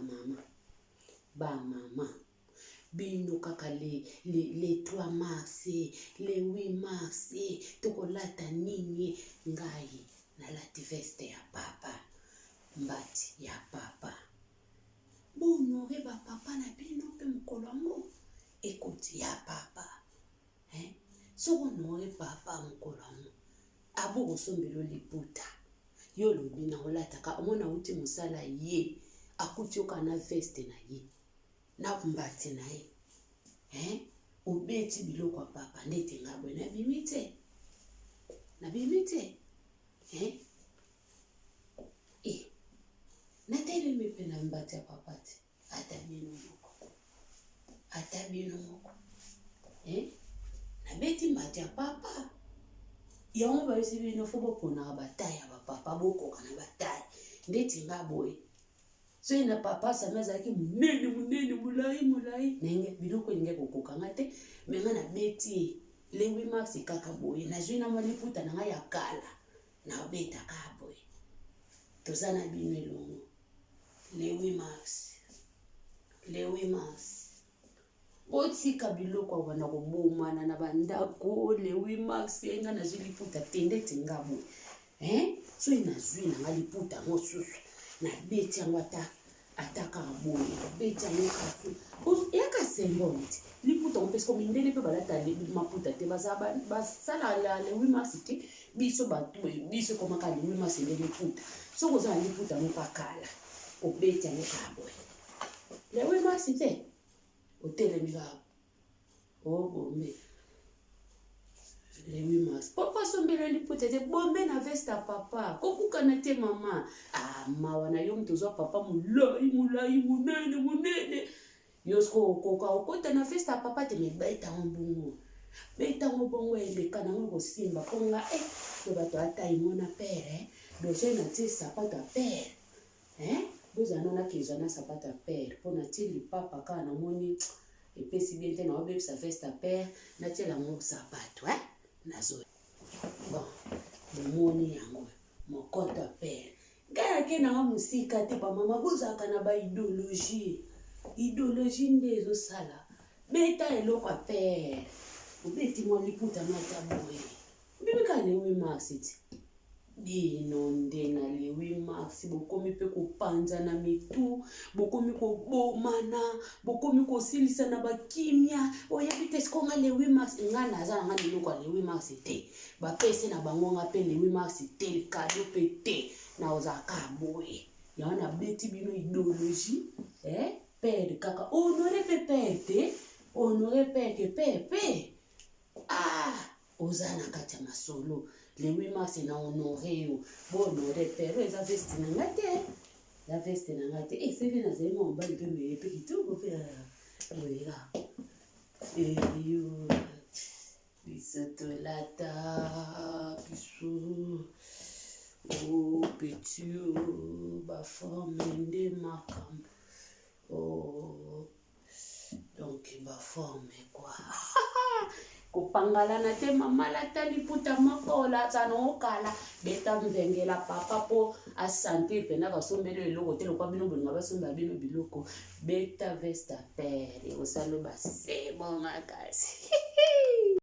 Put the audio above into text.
Ba mama, ba mama, bino kaka le 3 mars, le 8 mars, tokolata nini? Ngai nalati veste ya papa, mbati ya papa. Bohonorer bapapa na bino mpe mokolo yango ekoti ya papa, eh? Soki honorer papa mokolo yango, abokosombela liputa. Yo olobi na olataka, omona auti mosala, ye akuti yoka na veste na ye na mbati na ye, eh? Obeti biloko ya papa ndeti nga boye, nabimi te, nabimi te, eh? Eh, natelemi mpe na mbati ya papa te. Ata bino moko, ata bino moko, eh? Nabeti mbati ya papa yango. Bayesi bino, faut boponaka bataille ya bapapa, bokoka na bataille ndeti nga boye. Soki na papa Sami azalaki monene monene, molai molai, ndenge biloko elingi kokokanga te. Mais nga nabeti le 8 mars kaka boye, nazwi na mwa liputa na ngai ya kala, nabetaka boye. Toza na bino elongo le 8 mars, le 8 mars. Botika biloko ya banda kobomana na bandako. Le 8 mars, nga nazwi liputa te ndeti nga boye, eh? Soki nazwi na nga liputa yango susu, nabeti yango ata ata kaka boye, nabeti yango kaka, eyaka symbole ti liputa yango. Mpe siko mindele mpe balata maputa te, basala le 8 mars te. Biso bato boye, biso ekomaka le 8 mars nde liputa. Soki oza na liputa moko akala, obeti yango kaka boye le 8 mars te, otelemi kaka, obombe le 8 mars. Papa asombela liputa te, bombe na veste ya papa, kokukana te mama. Ah, mawa na yo, moto ozwa papa molai molai, monene monene, yo siko okoka okota na veste ya papa te. Mais betango bongo, betango bongo, eleka nango, kosimba mpo nga e to bato atai mona père. Donc soki natie sapato ya père, bozala nano nakezwa na sapato ya père, mpo natie lipapa kaka, namoni epesi bien te, naobebisa veste ya père. Natiela yango sapato, nazo bon, bomoni yango, mokoto ya père. Ngai ake nanga mosika te. Bamama, bozalaka na baidéologie, idéologie nde ezosala. Beta eloko ya père, obeti mwa liputa no ata boye, obimika le 8 mars ti. Bino nde na le 8 mars bokomi mpe kopanzana mitu, bokomi kobomana, bokomi kosilisa na bakimia. Oyebi te siko nga le 8 mars, nga naza na nga biloko ya le 8 mars te. Bapesi na bango nga mpe le 8 mars te, cadeau mpe te. Naozalaka boye, yango nabeti bino idéologie, eh? Père kaka honorer mpe père te, honorer père ke père mpe, ah, oza na kati ya masolo. Le 8 mars na honorer yo, bohonorer père. Oyo eza veste na nga te, eza veste na nga te. Esili, nazali mwa mobali mpe meye mpe kitoko mpe boyeka eyo. Biso tolata biso o petit baforme nde makambo o, donc baforme quoi, kopangalana te. Mama, lata liputa moko, olata na okala, beta mvengela papa mpo asentir mpena basombeli eloko te. Lokwa bino bolinga basomba bino biloko, beta veste père, ekosala basebo makasi.